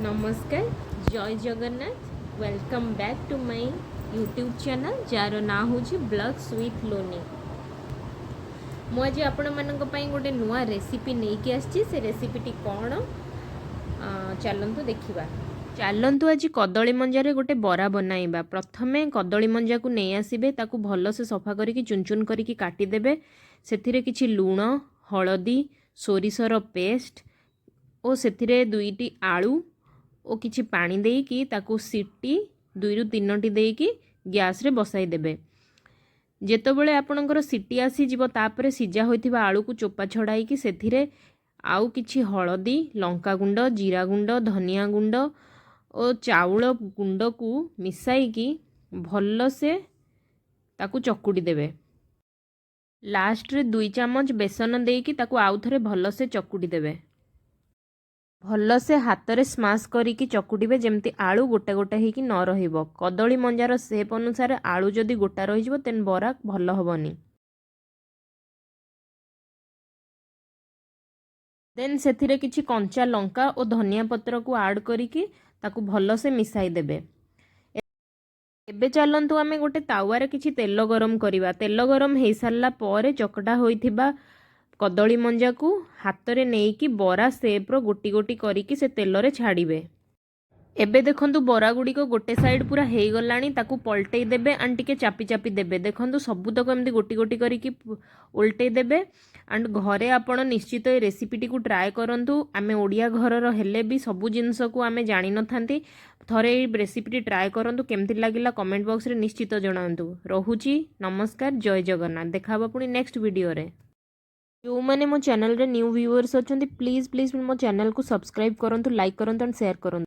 ନମସ୍କାର, ଜୟ Jagannath. Welcome back to my YouTube channel, ଯାହାର ନାଁ ହେଉଛି ବ୍ଲଗ୍ସ ୱିଥ୍ ଲୋନି। ମୁଁ ଆଜି ଆପଣମାନଙ୍କ ପାଇଁ ଗୋଟେ ନୂଆ ରେସିପି ନେଇକି ଆସିଛି। ସେ ରେସିପିଟି କ'ଣ, ଚାଲନ୍ତୁ ଦେଖିବା। ଚାଲନ୍ତୁ, ଆଜି କଦଳୀ ମଞ୍ଜାରେ ଗୋଟେ ବରା ବନାଇବା। ପ୍ରଥମେ କଦଳୀ ମଞ୍ଜାକୁ ନେଇ ଆସିବେ, ତାକୁ ଭଲସେ ସଫା କରିକି ଚୁନ ଚୁନ କରିକି କାଟିଦେବେ। ସେଥିରେ କିଛି ଲୁଣ, ହଳଦୀ, ସୋରିଷର ପେଷ୍ଟ ଓ ସେଥିରେ ଦୁଇଟି ଆଳୁ ଓ କିଛି ପାଣି ଦେଇକି ତାକୁ ସିଟି ଦୁଇରୁ ତିନୋଟି ଦେଇକି ଗ୍ୟାସ୍ରେ ବସାଇ ଦେବେ। ଯେତେବେଳେ ଆପଣଙ୍କର ସିଟି ଆସିଯିବ, ତାପରେ ସିଝା ହୋଇଥିବା ଆଳୁକୁ ଚୋପା ଛଡ଼ାଇକି ସେଥିରେ ଆଉ କିଛି ହଳଦୀ, ଲଙ୍କାଗୁଣ୍ଡ, ଜିରା ଗୁଣ୍ଡ, ଧନିଆ ଗୁଣ୍ଡ ଓ ଚାଉଳ ଗୁଣ୍ଡକୁ ମିଶାଇକି ଭଲସେ ତାକୁ ଚକୁଡ଼ି ଦେବେ। ଲାଷ୍ଟରେ 2 ଚାମଚ ବେସନ ଦେଇକି ତାକୁ ଆଉଥରେ ଭଲସେ ଚକୁଡ଼ି ଦେବେ। ଭଲସେ ହାତରେ ସ୍ମାସ୍ କରିକି ଚକୁଟିବେ, ଯେମିତି ଆଳୁ ଗୋଟେ ଗୋଟେ ହେଇକି ନ ରହିବ। କଦଳୀ ମଞ୍ଜାର ସେପ୍ ଅନୁସାରେ ଆଳୁ ଯଦି ଗୋଟା ରହିଯିବ, ଦେନ୍ ବରା ଭଲ ହେବନି। ଦେନ୍ ସେଥିରେ କିଛି କଞ୍ଚା ଲଙ୍କା ଓ ଧନିଆ ପତ୍ରକୁ ଆଡ଼୍ କରିକି ତାକୁ ଭଲସେ ମିଶାଇ ଦେବେ। ଏବେ ଚାଲନ୍ତୁ, ଆମେ ଗୋଟେ ତାୱାରେ କିଛି ତେଲ ଗରମ କରିବା। ତେଲ ଗରମ ହେଇସାରିଲା ପରେ ଚକଟା ହୋଇଥିବା କଦଳୀ ମଞ୍ଜାକୁ ହାତରେ ନେଇକି ବରା ସେପ୍ର ଗୋଟି ଗୋଟି କରିକି ସେ ତେଲରେ ଛାଡ଼ିବେ। ଏବେ ଦେଖନ୍ତୁ, ବରା ଗୁଡ଼ିକ ଗୋଟେ ସାଇଡ଼୍ ପୁରା ହେଇଗଲାଣି। ତାକୁ ପଲଟେଇ ଦେବେ ଆଣ୍ଡ ଟିକେ ଚାପି ଚାପି ଦେବେ। ଦେଖନ୍ତୁ, ସବୁତକ ଏମିତି ଗୋଟି ଗୋଟି କରିକି ଓଲଟେଇ ଦେବେ। ଆଣ୍ଡ ଘରେ ଆପଣ ନିଶ୍ଚିତ ଏ ରେସିପିଟିକୁ ଟ୍ରାଏ କରନ୍ତୁ। ଆମେ ଓଡ଼ିଆ ଘରର ହେଲେ ବି ସବୁ ଜିନିଷକୁ ଆମେ ଜାଣିନଥାନ୍ତି। ଥରେ ଏଇ ରେସିପିଟି ଟ୍ରାଏ କରନ୍ତୁ। କେମିତି ଲାଗିଲା, କମେଣ୍ଟ ବକ୍ସରେ ନିଶ୍ଚିତ ଜଣାନ୍ତୁ। ରହୁଛି, ନମସ୍କାର, ଜୟ ଜଗନ୍ନାଥ। ଦେଖା ହେବ ପୁଣି ନେକ୍ସଟ ଭିଡ଼ିଓରେ। ଯେଉଁମାନେ ମୋ ଚ୍ୟାନେଲରେ ନ୍ୟୁ ଭିଉଅର୍ସ ଅଛନ୍ତି, ପ୍ଲିଜ୍ ପ୍ଲିଜ୍ ମୋ ଚ୍ୟାନେଲକୁ ସବସ୍କ୍ରାଇବ୍ କରନ୍ତୁ, ଲାଇକ୍ କରନ୍ତୁ ଆଣ୍ଡ ସେୟାର କରନ୍ତୁ।